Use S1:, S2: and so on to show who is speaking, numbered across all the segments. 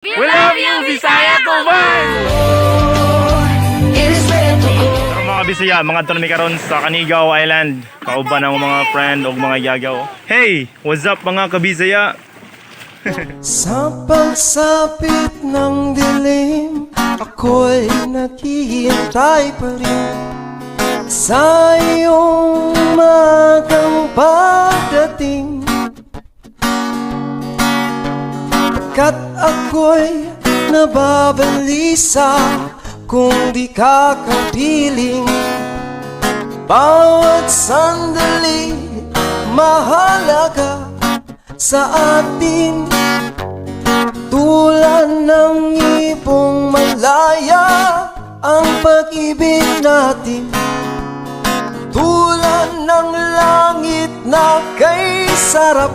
S1: We love you, Bisaya Tuban! Pero mga Bisaya, mga mi karon sa Canigao Island. Kauban ang mga friend ug mga yagaw. Hey, what's up, mga kabisaya?
S2: Sa pagsapit ng dilim, ako'y naghihintay pa rin sa iyong magang pagdating, pagkat ako'y nababalisa kung di ka kapiling. Bawat sandali mahalaga sa atin, tulad ng ibong malaya ang pag-ibig natin, tulad ng langit na kay sarap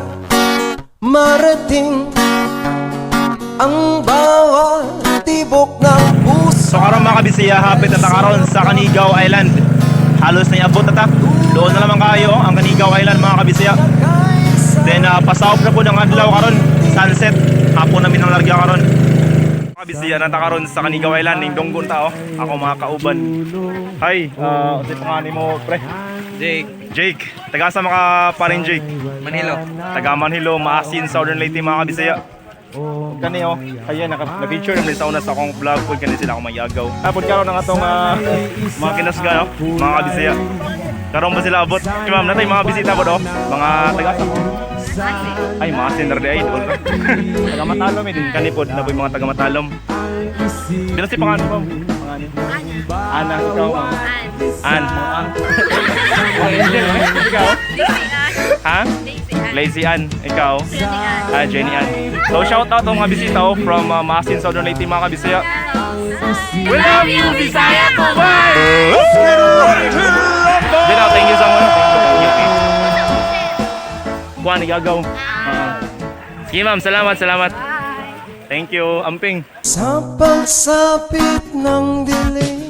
S2: marating ang bawat tibok ng puso.
S1: So karon, mga kabisaya, hapit na ta karon sa Canigao Island. Halos na iabot na ta. Doon na naman kayo ang Canigao Island, mga kabisaya. Then pasawop na po ng adlaw karon, sunset. Hapon namin ang larga karon. Mga kabisaya, nata karon sa Canigao Island ning donggon ta oh. Ako mga kauban. Hi, unsay pangalan mo, pre?
S3: Jake.
S1: Jake. Taga sa mga parin, Jake?
S3: Manilo.
S1: Taga Manilo, Maasin, Southern Leyte, mga kabisaya. Kani oh, kaya naka na-feature naman sa una sa akong vlog pud kani sila akong mayagaw. Ah, pud karon ang atong mga kinasga no, mga kabisaya. Karon ba sila abot? Si ma'am, natay mga bisita po do. Mga taga sa. Ay, Maasin ra di ay doon. Taga Matalom eh din kani pod na mga taga Matalom. Dino si pangalan mo? Pangalan. Ana, ikaw, ma'am. An. An. Angel, eh? Ikaw? Ha? Lazy Ann, ikaw? Ah, Jenny Ann. So shout out ang mga bisita oh, from Maasin, Southern Leyte, mga kabisaya. We love you, Bisaya Tuban! Dito, thank you so much. Thank you. Kuan, igagaw. Ah. Sige ma'am, salamat, salamat. Thank you, amping.
S2: Sa pagsapit ng dilim.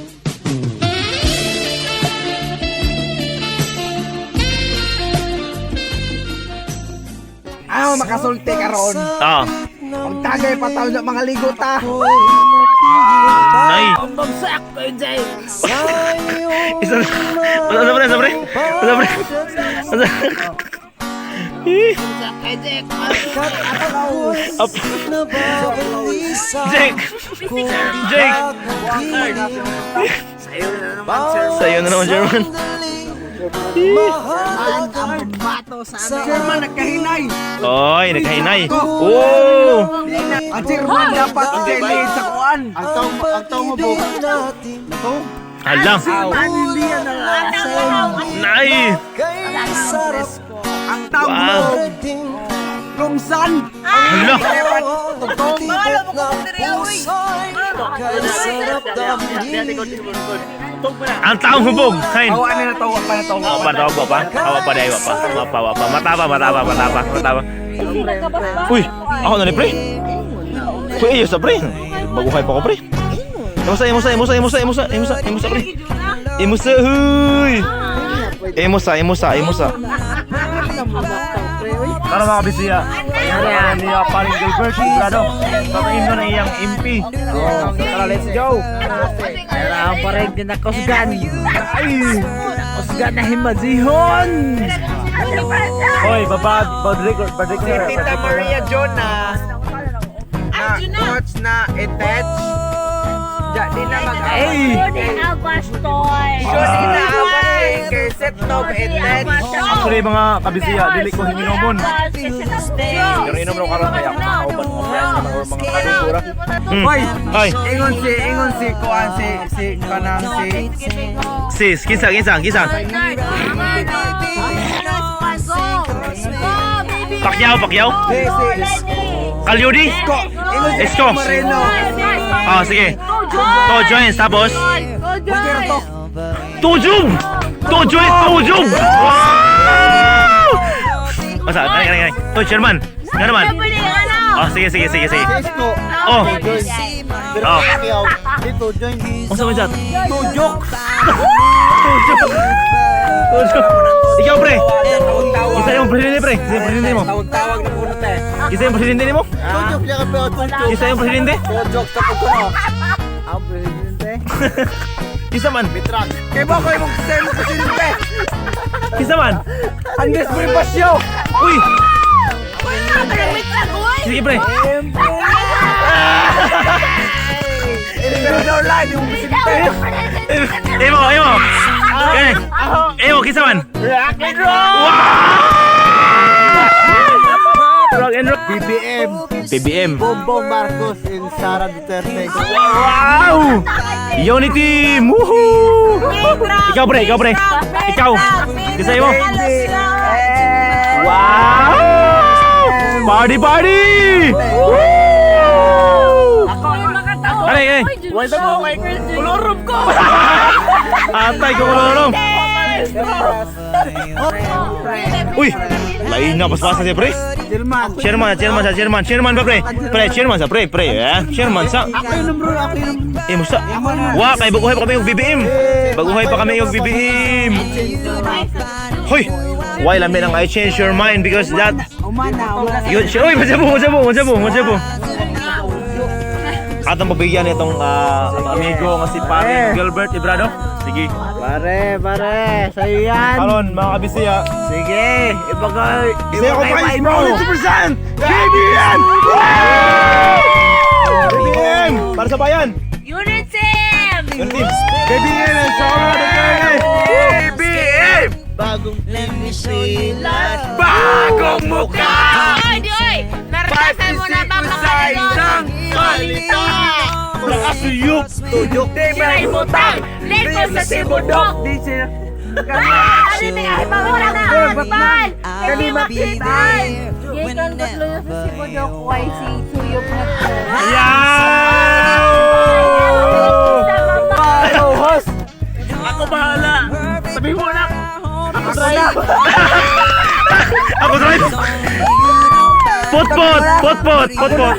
S4: Ah, makasulti karon.
S1: Ah,
S4: Pagtagay pa tayo ng mga ligo ta.
S1: Nay.
S4: Bagsak ko Jay.
S2: Sa iyong
S1: Isa, ano pre, ano pre? Ano pre? Ano? Eh, Up.
S2: Nababalisa
S1: Jake!
S2: kung di
S1: Jake!
S2: ka kapiling.
S1: Sa'yo na naman, German.
S2: Mahalaga sa
S4: Chairman nagkahinay.
S1: Oy, nagkahinay. Oh!
S4: Ang chairman dapat dili sa kuan.
S2: ang pag-ibig natin.
S1: Hala. Nay!
S2: Kay sarap
S4: Ang tawag
S1: Wow.
S4: mo
S2: marating
S4: lungsan.
S1: Hala.
S2: Tibok ng puso'y kay sarap damhin.
S1: Ang taong hubog. Kain.
S4: Awa na natawa pa natawa.
S1: Awa pa, awa pa. Awa pa, awa pa. Awa pa, awa pa. Mata pa, mata pa, mata pa, mata pa. Uy, ako na ni pre. Uy, iyo sa pre. Baguhay pa ko, pre. Imusa, imusa, imusa, imusa, imusa, imusa, imusa, pre. Imusa, huy. Imusa, imusa, imusa. Tara, mga kabisiya. Ayan niya paring Gilbert Brado. Papain mo na iyang MP. So, tara, let's go.
S4: Kaya pa rin ginakusgan. Ay! Kusgan na himazihon.
S1: Hoy, babad, bad record, bad record.
S4: Tita Maria Jonah na coach na attach. Ja, di na mag Ay! Sure, di na awas kay set top attach.
S1: Actually, mga kabisiya, dili ko hininomon. Pero inom raw karon kaya ako makauban mga friends mga mga kadugura.
S4: Hoy!
S1: Hoy,
S4: Ingon si kuan si si kanang si
S1: sis, kinsa, kinsa, kinsa. Pacquiao, Pacquiao.
S4: Si si
S1: Kalyudi.
S4: Isko. Ingon si
S1: Isko.
S4: Moreno.
S1: Ah, sige. To joints tapos
S4: Puerto.
S1: Tujub. To joints, tujub. Wow! Basta, kani kani kani. To chairman. Nga naman. Ah, sige sige sige sige.
S4: Isko.
S1: Oh. Oh.
S4: Dito join.
S1: Unsa man dyan?
S4: Tujok.
S1: Tujub. Tujub. Ikaw, pre. Isa yung presidente, pre. Isa yung presidente mo.
S4: Tawag-tawag na puno te.
S1: Isa yung presidente nimo?
S3: Tujuk niya ka pero tujuk.
S1: Isa yung presidente?
S4: Tujuk sa pagkuno.
S3: Ang presidente.
S1: Isa man.
S3: Bitrak.
S4: Kay ba ko imong sa imong presidente?
S1: Isa man.
S4: Andres Bonifacio.
S1: Uy! Sige, pre.
S4: Pero daw line yung presidente.
S1: Imo, imo. Okay. Imo, kinsa man?
S3: Rock and roll!
S1: Rock and roll.
S3: BBM.
S1: BBM.
S3: Bongbong Marcos and Sara Duterte.
S1: Wow! Unity! Woohoo! Ikaw, pre, ikaw, pre. Ikaw. Isa mo. Wow! Party, party! Woo! Aray, ay.
S3: Wait mo, kay kolorom ko.
S1: Atay ko kolorom. Uy! Lain na paspasa siya, pre.
S3: Chairman.
S1: Chairman, chairman sa chairman, chairman ba, pre? Pre, chairman sa pre, pre, eh. Chairman sa.
S3: Ako yung number, ako yung
S1: Eh, musta? Wa, kay baguhay pa kami og BBM. Baguhay pa kami og BBM. Hoy! Why lami nang I change your mind because that
S4: Umana, umana.
S1: Yun, siya. Uy, masabo, masabo, masabo, masabo. Atong pabigyan itong amigo nga si Pare Gilbert Ibrado. Sige.
S3: Pare, pare, sa'yo yan.
S1: Karon mga kabisaya.
S3: Sige, ibagay.
S1: Bisaya ko pa mo. 2%! BBM! BBM! Para sa bayan!
S5: Unity!
S1: Unity! BBM and Sara Duterte!
S4: BBM!
S3: Bagong Pilipinas.
S4: Bagong mukha!
S5: Oy, di oy! Naranasan mo na ba
S4: Sa
S5: makalingon?
S4: isang salita!
S1: Nakasuyok!
S4: Tujuk di may butang!
S5: Lingkod sa Sibudok!
S4: Di siya.
S5: Ah! Ano yung mga na atbal? Kami makitan!
S6: Gikan ko tuloy sa Sibudok, YC, suyop na to.
S1: Yeah!
S4: Host!
S1: Ako bahala! Sabihin mo anak! Ako drive! Ako drive! Potpot! Potpot! Potpot!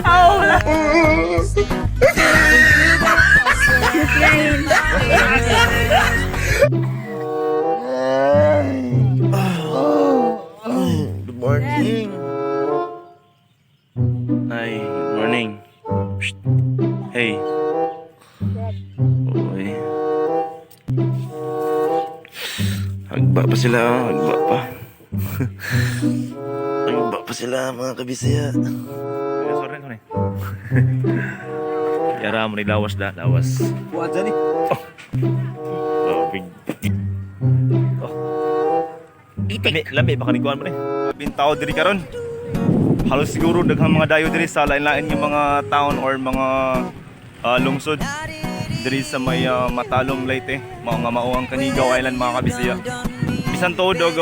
S1: Good morning. Ay, good morning. Psst. Hey. Oy. Hagba pa sila, oh. Hagba pa. Hagba pa sila, mga kabisaya. Sorry, sorry. Yara mo ni lawas da, lawas.
S4: Buat dyan eh.
S1: Oh, big. Oh. Lami, lami baka ni kuan mo ni. Bintao diri karon. Halos siguro daghang mga dayo diri sa lain-lain nga mga town or mga lungsod diri sa may Matalom, Leyte, mao nga mao ang Kanigaw Island, mga kabisaya. Bisan tuod og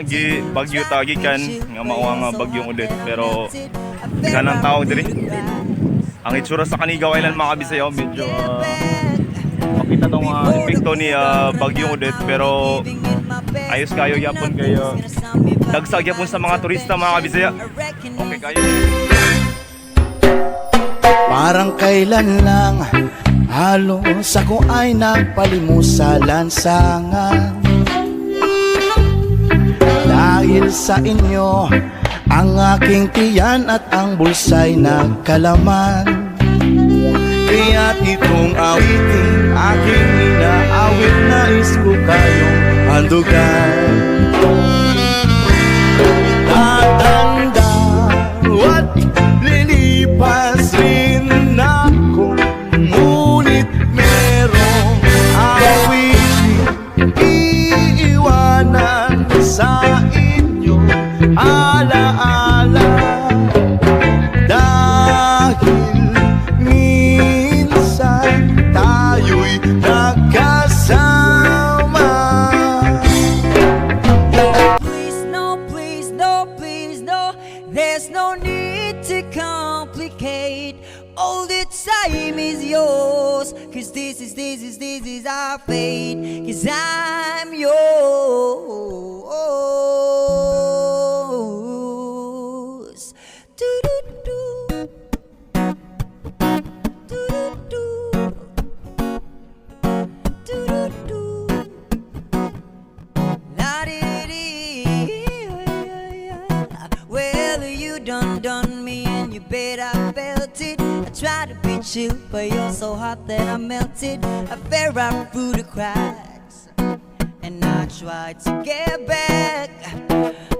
S1: gi bagyo ta gikan nga mao ang bagyong Odette, pero daghan ang tao diri. Ang itsura sa Kanigaw Island, mga kabisaya, medyo makita tong epekto ni Bagyong Odette, pero ayos kayo yapon kayo. Dagsag yapon sa mga turista, mga kabisaya. Okay kayo.
S2: Parang kailan lang halos ako ay nagpalimos sa lansangan. Dahil sa inyo, ang aking tiyan at ang bulsa'y nagkalaman. Kaya't itong awitin, aking inaawit, nais ko kayong handugan. Tatanda at lilipas rin ako, ngunit merong awitin iiwanan sa inyo alaala. Dahil minsan tayo'y nagkasama.
S7: Please, no, please, no, please, no. There's no need to complicate. All the time is yours. 'Cause this is, this is, this is our fate. 'Cause I'm yours. Do-do-do. Do-do-do. Do-do-do. La di. be chill, but you're so hot that I melted. I fell right through the cracks, and I tried to get back.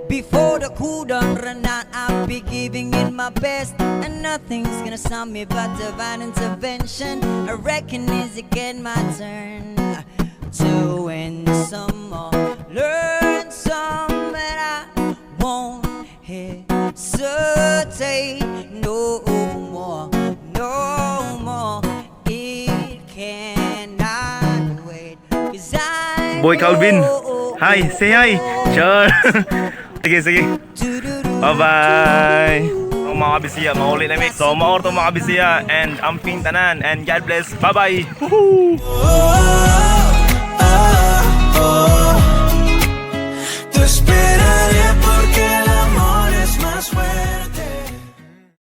S7: Before the cool done run out, I'll be giving it my best, and nothing's gonna stop me but divine intervention. I reckon it's again my turn to win some or learn some, but I won't hesitate no more, no more. It cannot wait. 'Cause I
S1: Boy Calvin. Hi, say hi. Sure. Sige, sige. Bye-bye. Ang mga kabisiya, mauli na mi. So, mao to, mga kabisiya, and amping tanan and God bless. Bye-bye. Woohoo!
S2: Oh. The spirit